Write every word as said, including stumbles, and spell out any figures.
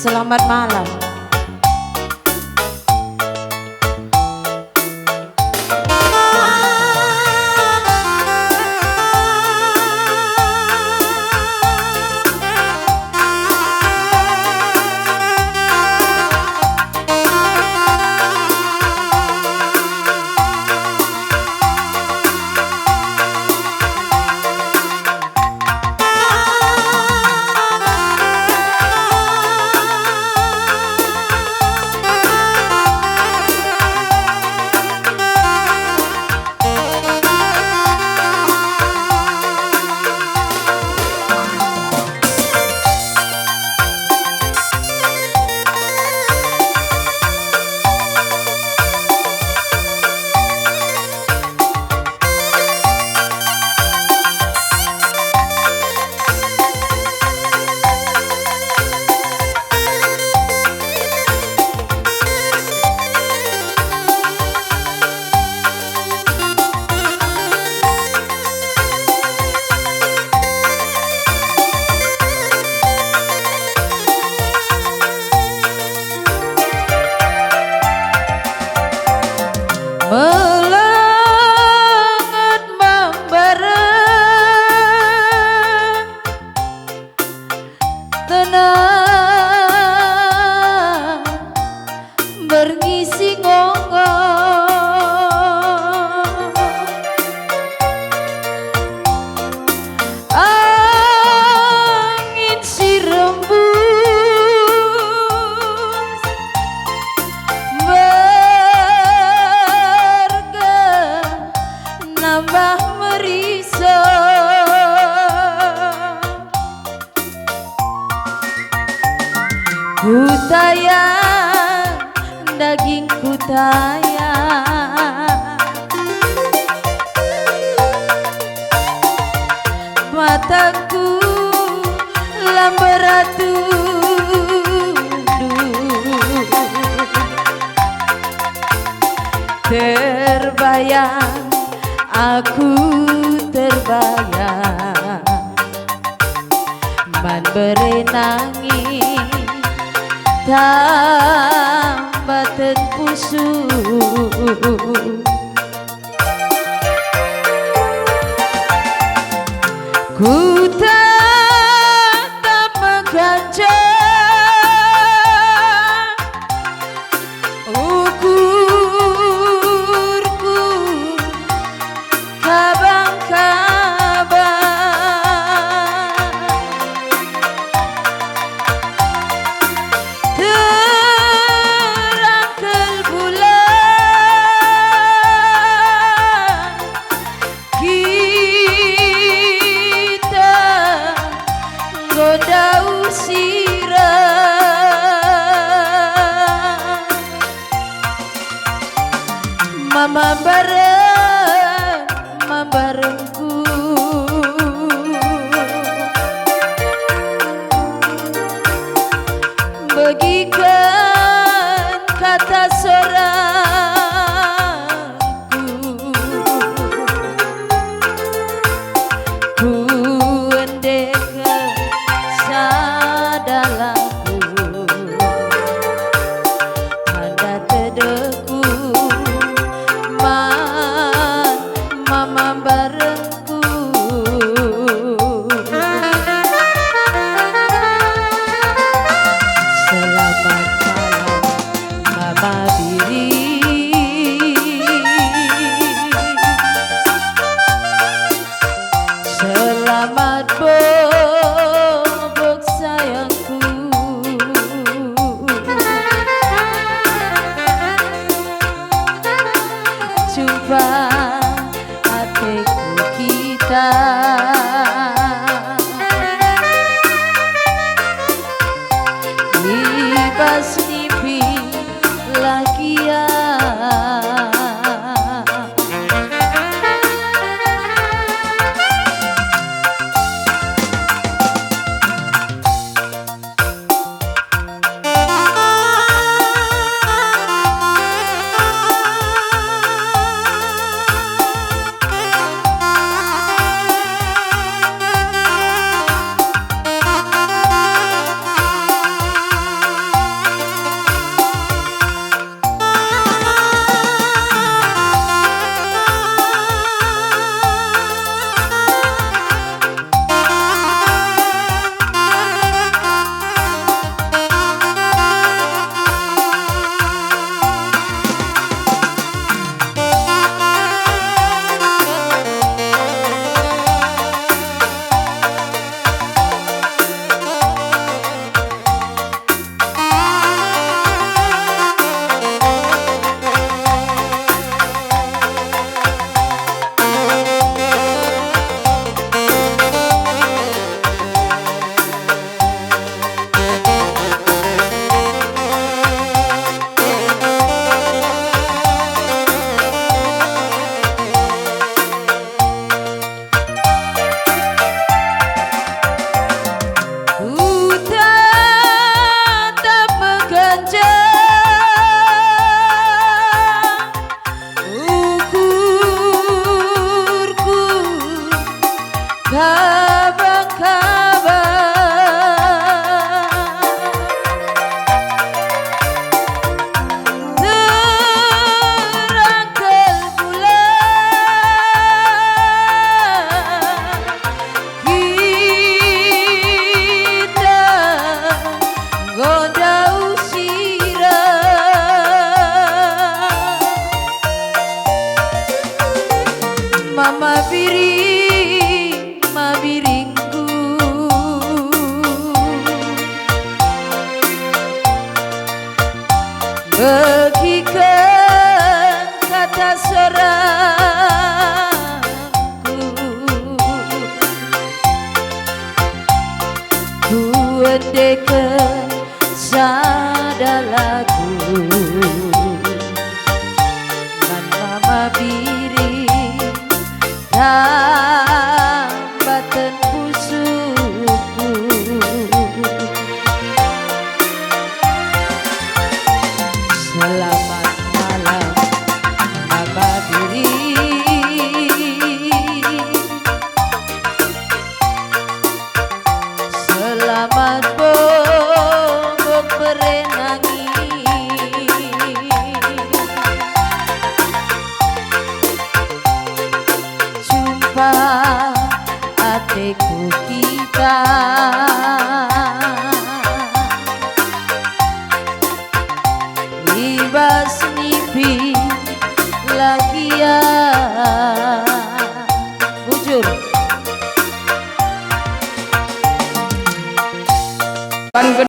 Selamat malam. Melenget mambaren, tenang berngi si ngonggo. Angin si rembus mergeh nambah meriso. Kutayang, daging kutayang, matangku la mberatudu. Terbayang, aku terbayang, man bere nangi tambaten pusu. Kutatap meganjang ukurku kabang-kabang. Terang kal bulan, kita enggo ndauh sirang. Mama mbareng, mama mbarengku, begiken kata sorangku. Kuendeken sada lagu, tanda tedehku man mama mbarengku. Selamat malam, Mama Biri. Selamat bobok sayangku. Jumpa ateku kita i bas nipi lagia. Ku endeken sada lagu man Mama Biring, tambaten pusuhku. Selamat malam, Mama Biring. Selamat